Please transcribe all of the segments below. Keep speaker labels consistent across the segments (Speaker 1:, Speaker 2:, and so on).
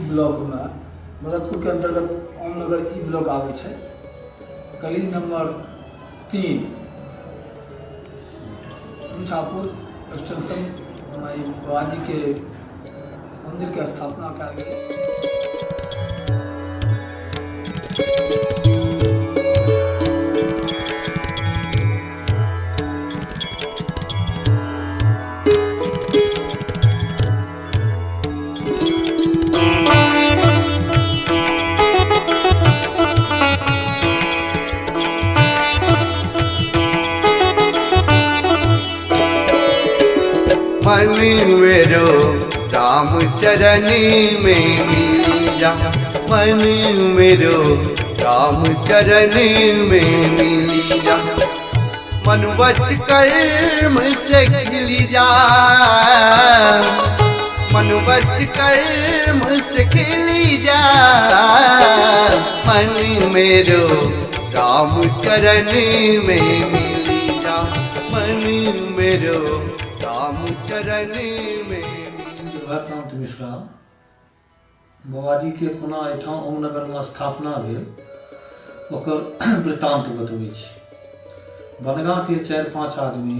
Speaker 1: ब्लॉकमे, मददपुरके अन्तर्गत Om Nagar E block आबै छै, गली नम्बर 3, मीठापुर एक्सटेंशनमे ई बाबाजीके मन्दिरके स्थापना कयल गेलै।
Speaker 2: मन मेरो राम चरण में मिल जा, मन मेरो राम चरण में मिल जा, मन वच कर्म से खिली जा, मन वच कर्म से खिली जा, मन मेरो राम चरण में मिली जा, मन मेरो राम चरण में।
Speaker 3: प्रभाकांत मिश्रा। बाबाजीके कोना एहिठाम ओमनगरमे स्थापना भेल, ओकर वृत्तान्त बतबै छी। बनगाँवके 4-5 आदमी,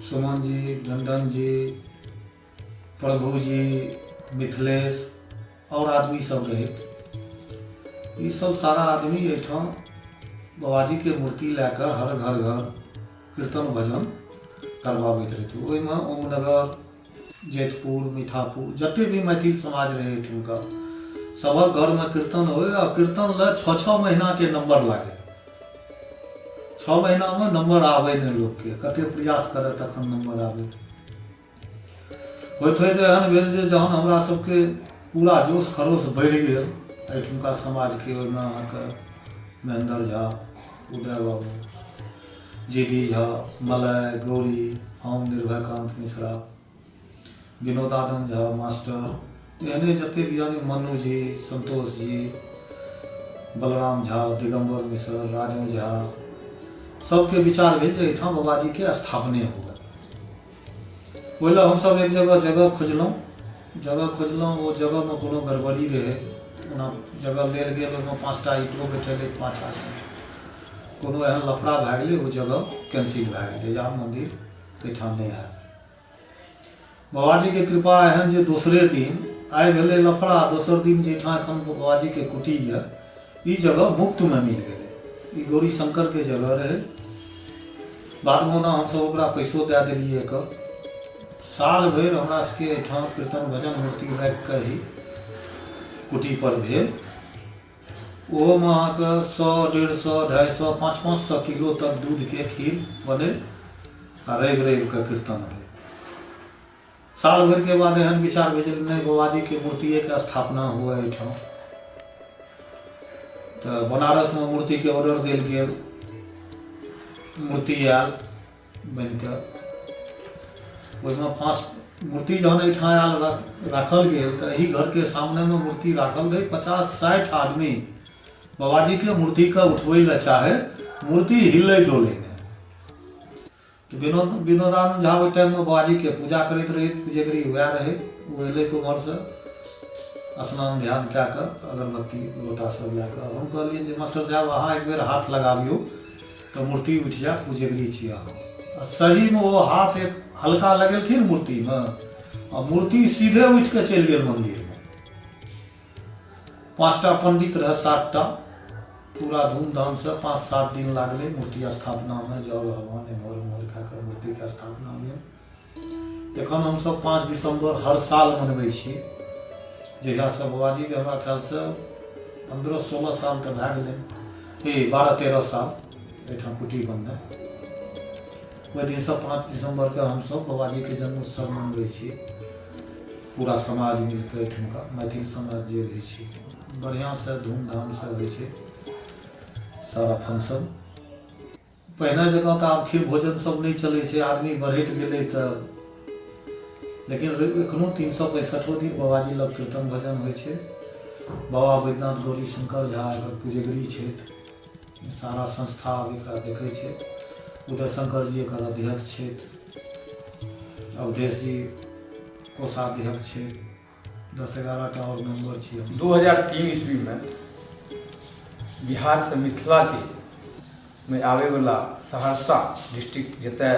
Speaker 3: सुमन जी, दंडन जी, प्रभु जी, मिथिलेश आओर आदमी सब रहै, ई सब सारा आदमी एहिठाम बाबाजीके मूर्ति लए कऽ हर घर घर कीर्तन भजन करबाबैत रहथि। ओहिमे ओमनगर, जैतपुर, मीठापुर, जते भी मैथिल समाज रहै एहिठुमका, सभक घरमे कीर्तन होइ आ कीर्तन लए 6-6 महीनाके नम्बर लागै। 6 महीनामे नम्बर आबै नहि लोकके, कते प्रयास करए तखन नम्बर आबै। होइत होइत एहन भेल जे जहन हमरा सबके पूरा जोश खरोश बढ़ि गेल एहिठुमका समाजके, ओहिमे अहाँके महेन्द्र झा, उदय बाबू, G D Jha, Malay, Gauri, हम निर्भयकान्त मिश्रा, विनोदानन्द झा मास्टर, एहने जते भी आदमी, मन्नू जी, संतोष जी, बलराम झा, दिगम्बर मिश्र, राजू झा, सबके विचार भेल जे एहिठाम बाबाजीके स्थापने हुए। ओहि लए हमसब एक जगह जगह खोजलहुँ, जगह खोजलहुँ, ओ जगहमे कोनो गड़बड़ी रहै। ओना जगह लेल गेल, ओहिमे 5टा ईंटो बैठेलै 5 आदमी, कोनो एहन लफड़ा भए गेलै, ओ जगह कैंसिल भए गेलै, आब मन्दिर एहिठाम नहि हैत। बाबाजीके कृपा एहन जे दोसरे दिन आइ भेलै लफड़ा, दोसर दिन जाहिठाम एखन बाबाजीके कुटी यऽ, ई जगह मुफ्तमे मिल गेलै। ई गौरी शंकरके जगह रहै। बादमे ओना हमसब ओकरा पैसो दए देलियै। एकर साल भरि हमरा सबके एहिठाम कीर्तन भजन मूर्ति राखि कऽ ही कुटी पर भेल। ओहोमे अहाँके 100, 150, 250, 500-500 किलो तक दूधके खीर बनै आ रवि रविके कीर्तन होइ। साल भरिके बाद एहन विचार भेल जे नहि, बाबाजीके मूर्तिएके स्थापना हुए एहिठाम। तऽ बनारसमे मूर्तिके ऑर्डर देल गेल, मूर्ति आयल बनिकऽ। ओहिमे 5 मूर्ति जहन एहिठाम आयल, राखल गेल, तऽ एहि घरके सामनेमे मूर्ति राखल रहै। 50-60 आदमी बाबाजीके मूर्तिके उठबै लए चाहे, मूर्ति हिलै डोलै नहि। तऽ विनोदानन्द झा ओहि टाइममे बाबाजीके पूजा करैत रहै, पुजगरी वएह रहै। ओ एलै तऽ उम्हरसँ स्नान ध्यान कए कऽ अगरबत्ती लोटा सब लए कऽ। हम कहलियनि जे मास्टर साहेब, अहाँ एक बेर हाथ लगाबियौ तऽ मूर्ति उठि जायत, पुजगरी छी अहाँ। आ सहीमे ओ हाथ एक हल्का लगेलखिन मूर्तिमे आ मूर्ति सीधे उठि कऽ चलि गेल मन्दिरमे। 5टा पंडित रहै, 7टा, पूरा धूमधामसँ 5-7 दिन लागलै मूर्ति स्थापनामे। जल हवन एम्हर ओम्हर कए कऽ मूर्तिके स्थापना भेल। एखन हमसब 5 दिसम्बर हर साल मनबै छी, जहियासँ बाबाजीके हमरा ख्यालसँ 15-16 साल तऽ भए गेलै, 12-13 साल एहिठाम कुटी बननाइ। ओहि दिनसँ 5 दिसम्बरके हमसब बाबाजीके जन्मोत्सव मनबै छी, पूरा समाज मिलके। एहिठुमका मैथिल समाज जे भी छी, बढ़िआँसँ धूमधामसँ होइ छै सारा फंक्शन। पहिने जकाँ तऽ आब खीर भोजन सब नहि चलै छै, आदमी बढ़ैत गेलै तऽ, लेकिन एखनो 365 दिन बाबाजी लग कीर्तन भजन होइ छै। बाबा बैद्यनाथ गौरी शंकर झा एकर पुजगरी छथि। सारा संस्था आब एकरा देखै छै। उदय शंकर जी एकर अध्यक्ष छथि, अवधेश जी कोषाध्यक्ष छथि, 10-11 टा आओर मेम्बर छी हम।
Speaker 4: 2003 ईस्वीमे बिहारसँ मिथिलाके मे आबैवला सहरसा डिस्ट्रिक्ट जतय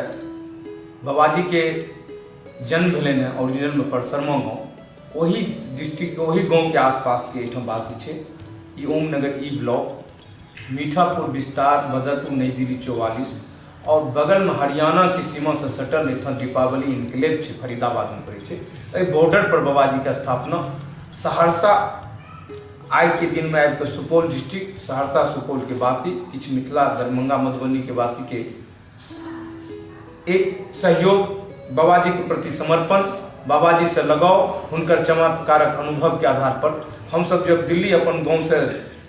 Speaker 4: बाबाजीके जन्म भेलनि हँ ओरिजिनलमे परसरमा गाँव, ओही डिस्ट्रिक्ट ओही गाँवके आसपासके एहिठाम वासी छै। ई ओमनगर ई ब्लॉक, मीठापुर विस्तार, बदरपुर, नई दिल्ली 44 आओर बगलमे हरियाणाके सीमासँ सटल एहिठाम दीपावली इनक्लेव छै, फरीदाबादमे पड़ै छै। एहि बॉर्डर पर बाबाजीके स्थापना सहरसा आइके दिनमे आबिकऽ सुपौल डिस्ट्रिक्ट सहरसा सुपौलके वासी, किछु मिथिला दरभंगा मधुबनीके वासीके एक सहयोग, बाबाजीके प्रति समर्पण, बाबाजीसँ लगाव, हुनकर चमत्कारक अनुभवके आधार पर हमसब जब दिल्ली अपन गाँवसँ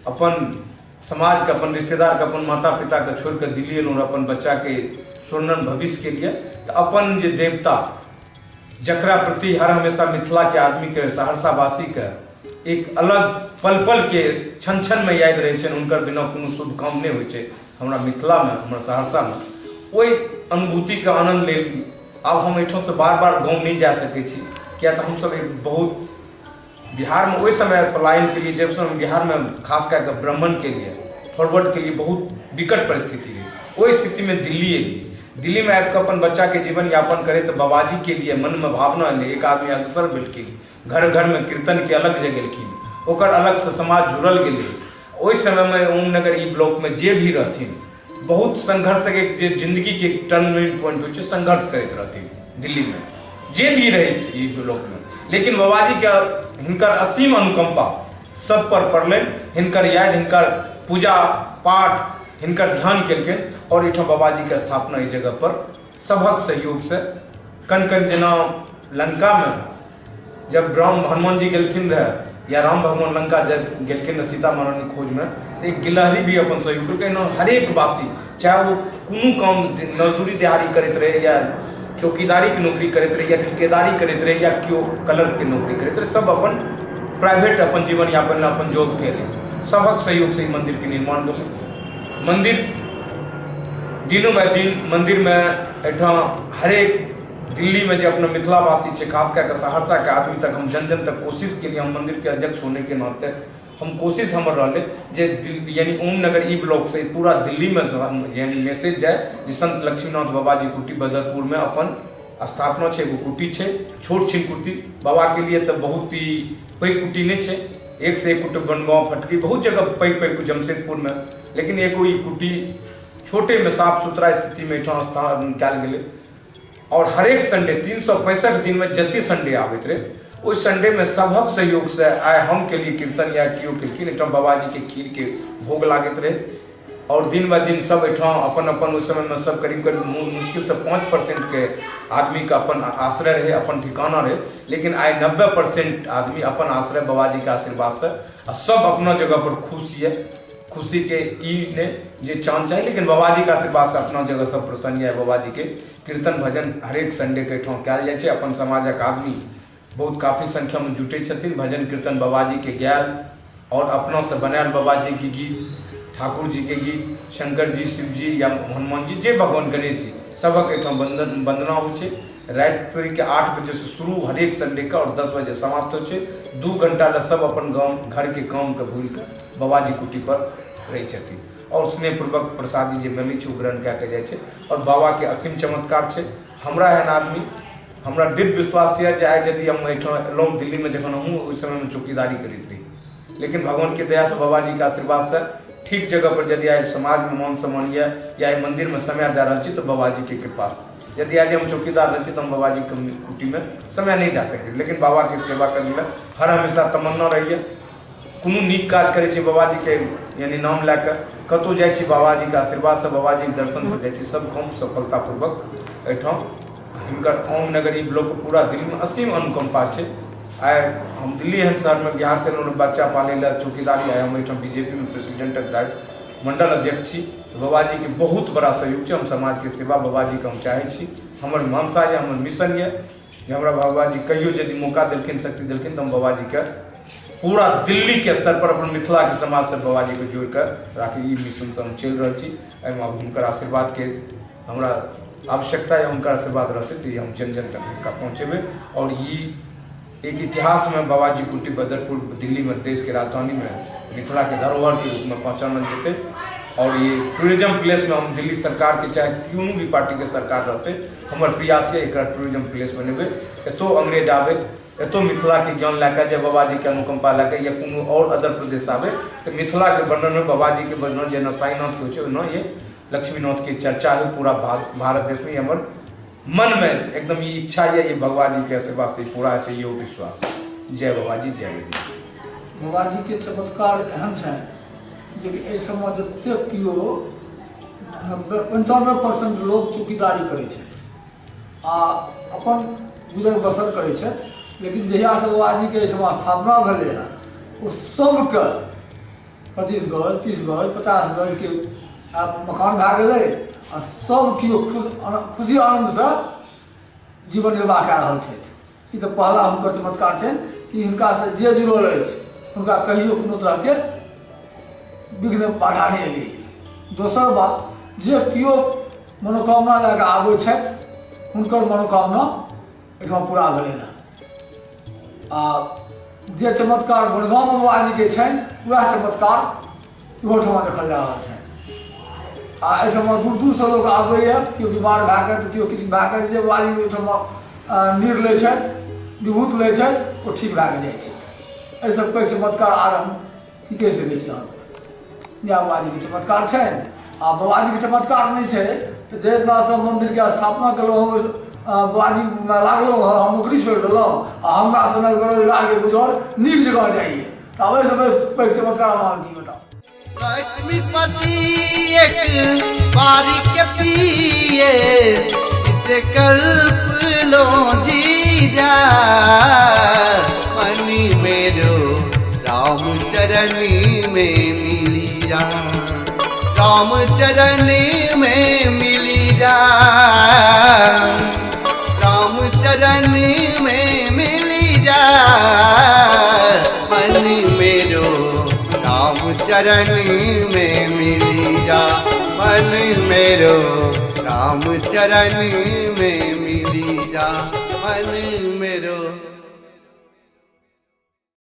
Speaker 4: अपन समाजके, अपन रिश्तेदारके, अपन माता पिताके छोड़िकऽ दिल्ली एलहुँ अपन बच्चाके स्वर्णिम भविष्यके लिए, तऽ अपन जे देवता जकरा प्रति हर हमेशा मिथिलाके आदमीके, सहरसावासीके एक अलग पल पलके क्षण क्षणमे याद रहै छनि, हुनकर बिना कोनो शुभ काम नहि होइ छै हमरा मिथिलामे, हमर सहरसामे, ओहि अनुभूतिके आनन्द लेल आब हम एहिठामसँ बार बार गाँव नहि जा सकै छी, किएक तऽ हमसब एक बहुत बिहारमे ओहि समय पलायनके लिए, जब समय बिहारमे खास कए कऽ ब्राह्मणके लिए फॉरवर्डके लिए बहुत विकट परिस्थिति रहै, ओहि स्थितिमे दिल्ली एलियै। दिल्लीमे आबि कऽ अपन बच्चाके जीवन यापन करैत बाबाजीके लिए मनमे भावना एलै। एक आदमी अग्रसर भेलखिन, घर घरमे कीर्तनके अलग जगेलखिन, ओकर अलगसँ समाज जुड़ल गेलै। ओहि समयमे ओमनगर ई ब्लॉकमे जे भी रहथिन बहुत संघर्षके जे जिन्दगीके टर्निंग पॉइंट होइ छै, संघर्ष करैत रहथिन दिल्लीमे जे भी रहैत ई ब्लॉकमे। लेकिन बाबाजीके हिनकर असीम अनुकम्पा सब पर पड़लनि, हिनकर याद, हिनकर पूजा पाठ, हिनकर ध्यान केलखिन आओर एहिठाम बाबाजीके स्थापना एहि जगह पर सभक सहयोगसँ कन कन, जेना लंकामे जब राम हनुमान जी गेलखिन रहे या राम भगवान लंका जब गेलखिन रहे सीता महारानी खोजमे, तऽ एक गिलहरी भी अपन सहयोग केलकै। एना हरेक वासी, चाहे ओ कोनो काम मजदूरी दिहाड़ी करैत रहै या चौकीदारीके नौकरी करैत रहै या ठिकेदारी करैत रहै या केओ क्लर्कके नौकरी करैत रहै, सब अपन प्राइवेट अपन जीवन यापन अपन जॉब के रहै, सभक सहयोगसँ ई मन्दिरके निर्माण भेलै। मन्दिर दिनो बाय दिन मन्दिरमे एहिठाम हरेक दिल्लीमे जे अपना मिथिलावासी छै, खास कए कऽ सहरसाके आदमी तक हम जन जन तक कोशिश केलियै। हम मन्दिरके अध्यक्ष होनेके नाते हम कोशिश हमर रहलै जे यानी ओमनगर ई ब्लॉकसँ पूरा दिल्लीमे यानी मैसेज जाय जे संत लक्ष्मीनाथ बाबाजी कुटी बदरपुरमे अपन स्थापना छै। एगो कुटी छै, छोट छिन कुटी, बाबाके लिए तऽ बहुत ही पैघ कुटी नहि छै। एक से एक कुटी बनगाँव फटकी बहुत जगह पैघ पैघ जमशेदपुरमे, लेकिन एगो ई कुटी छोटेमे साफ सुथरा स्थितिमे एहिठाम स्थान कयल गेलै। आओर हरेक संडे 365 दिनमे जते संडे आबैत रहै ओहि संडेमे सभक सहयोगसँ आइ हम केलियै कीर्तन या केओ केलखिन, एहिठाम बाबाजीके खीरके भोग लागैत रहै। आओर दिन बाय दिन सब एहिठाम अपन अपन ओहि समयमे सब करीब करीब मुश्किलसँ 5%के आदमीके अपन आश्रय रहै, अपन ठिकाना रहै, लेकिन आइ 90% आदमी अपन आश्रय बाबाजीके आशीर्वादसँ आ सब अपना जगहपर खुश यऽ। खुशीके ई नहि जे चाँद चाही, लेकिन बाबाजीके आशीर्वादसँ अपना जगह सब प्रसन्न यऽ। बाबाजीके कीर्तन भजन हरेक संडेके एहिठाम कयल जाइ छै। अपन समाजक आदमी बहुत काफी संख्यामे जुटै छथिन, भजन कीर्तन बाबाजीके गायल आओर अपनासँ बनायल बाबाजीके गीत, ठाकुर जीके गीत, शंकर जी, शिवजी या हनुमान जी, जे भगवान गणेश जी, सभक एहिठाम वंदन वंदना होइ छै। रात्रिके 8 बजेसँ शुरू हरेक संडेके आओर 10 बजे समाप्त होइ छै। 2 घंटा लए सब अपन गाम घरके कामके भूलिके बाबाजी कुटी पर रहै छथिन आओर स्नेहपूर्वक प्रसादी जे मिलै छै ओ ग्रहण कए कऽ जाइ छै। आओर बाबाके असीम चमत्कार छै। हमरा एहन आदमी, हमरा दृढ़ विश्वास यऽ जे आइ यदि हम एहिठाम एलहुँ दिल्लीमे, जखन हमहूँ ओहि समयमे चौकीदारी करैत रही, लेकिन भगवानके दयासँ बाबाजीके आशीर्वादसँ ठीक जगह पर यदि आइ समाजमे मान सम्मान यऽ या एहि मन्दिरमे समय दए रहल छी तऽ बाबाजीके कृपासँ। यदि आज हम चौकीदार रहती तऽ हम बाबाजीके कुटीमे समय नहि दए सकैत, लेकिन बाबाके सेवा करै लए हर हमेशा तमन्ना रहैए। कोनो नीक काज करै छी बाबाजीके यानी नाम लए कऽ कतहु जाइ छी, बाबाजीके आशीर्वादसँ बाबाजीके दर्शनसँ जाइ छी, सब काम सफलतापूर्वक एहिठाम हिनकर ओमनगर ई ब्लॉक पूरा दिल्लीमे असीम अनुकम्पा छै। आइ हम दिल्ली एहन शहरमे बिहारसँ एलहुँ बच्चा पालै लए चौकीदारी, आइ हम एहिठाम बी जे पी मे प्रेसिडेंटक दायित्व मण्डल अध्यक्ष छी। तऽ बाबाजीके बहुत बड़ा सहयोग छै। हम समाजके सेवा बाबाजीके हम चाहै छी, हमर मनसा यऽ, हमर मिशन यऽ जे हमरा बाबाजी कहियो यदि मौका देलखिन, शक्ति देलखिन, तऽ हम बाबाजीके पूरा दिल्लीके स्तर पर अपन मिथिलाके समाजसँ बाबाजीके जोड़ि कऽ राखी, ई मिशनसँ हम चलि रहल छी। एहिमे आब हुनकर आशीर्वादके हमरा आवश्यकता यऽ, हुनकर आशीर्वाद रहतै तऽ ई हम जन जन तक हिनका पहुँचेबै। आओर ई एक इतिहासमे बाबाजी कुटी बदरपुर दिल्लीमे देशके राजधानीमे मिथिलाके धरोहरके रूपमे पहचानल जेतै। आओर ई टूरिज्म प्लेसमे हम दिल्ली सरकारके चाहे कोनो भी पार्टीके सरकार रहतै, हमर प्रयास यऽ एकरा टूरिज्म प्लेस बनेबै। एतौ अंग्रेज आबै, एतौ मिथिलाके ज्ञान लए कऽ जे बाबाजीके अनुकम्पा लए कऽ या कोनो आओर अदर प्रदेश आबै तऽ मिथिलाके वर्णन होइ, बाबाजीके वर्णन जेना साईनाथके होइ छै ओहिना ये लक्ष्मीनाथके चर्चा होइ पूरा भारत देशमे। ई हमर मनमे एकदम ई इच्छा यऽ, ई बाबाजीके आशीर्वादसँ ई पूरा हेतै, इहो विश्वास। जय बाबाजी, जय बाबाजी।
Speaker 1: बाबाजीके चमत्कार एहन छनि जे एहिठाम जतेक केओ 90-95% लोक चौकीदारी करै छथि आ अपन गुजर बसर करै छथि, लेकिन जहियासँ बाबाजीके एहिठाम स्थापना भेलै हँ ओ सबके 25 गज, 30 गज, 50 गजके आब मकान भए गेलै आ सब केओ खुश खुशी आनन्दसँ जीवन निर्वाह कए रहल छथि। ई तऽ पहला हुनकर चमत्कार छनि कि हिनकासँ जे जुड़ल अछि हुनका कहियो कोनो तरहके विघ्न बाधा नहि एलैए। दोसर बात, जे केओ मनोकामना लए कऽ आबै छथि हुनकर मनोकामना एहिठाम पूरा भेलनि हँ। आ जे चमत्कार गुड़गाँवमे बाबाजीके छनि वएह चमत्कार इहोठमा देखल जा रहल छनि। आ एहिठमा दूर दूरसँ लोक आबैए, केओ बीमार भए कऽ तऽ केओ किछु भए कऽ, जे बाबाजी ओहिठमा नीर लै छथि, विभूत लै छथि, ओ ठीक भए कऽ जाइ छथि। एहिसँ पैघ चमत्कार आर हम की कहि सकै छी अहाँके? इएह बाबाजीके चमत्कार छनि। आ बाबाजीके चमत्कार नहि छै तऽ जे दिनासँ मन्दिरके स्थापना केलहुँ हम ओहि बाबाजीमे लागलहुँ हँ, हम नौकरी छोड़ि देलहुँ आ हमरा सनक बेरोजगारके गुजर नीक जकाँ जाइए, तऽ आब एहिसँ पैघ चमत्कार हम अहाँके की बताउ।
Speaker 2: लक्ष्मीपति एक बारी के पिए कल्प लो जी जा, मनी मेरो राम चरण में मिली जा, राम चरण में मिली जा, राम चरण में मिली जा, मनी मेरो राम चरण में मिली जा, मन मेरो राम चरण में मिली जा, मन मेरो।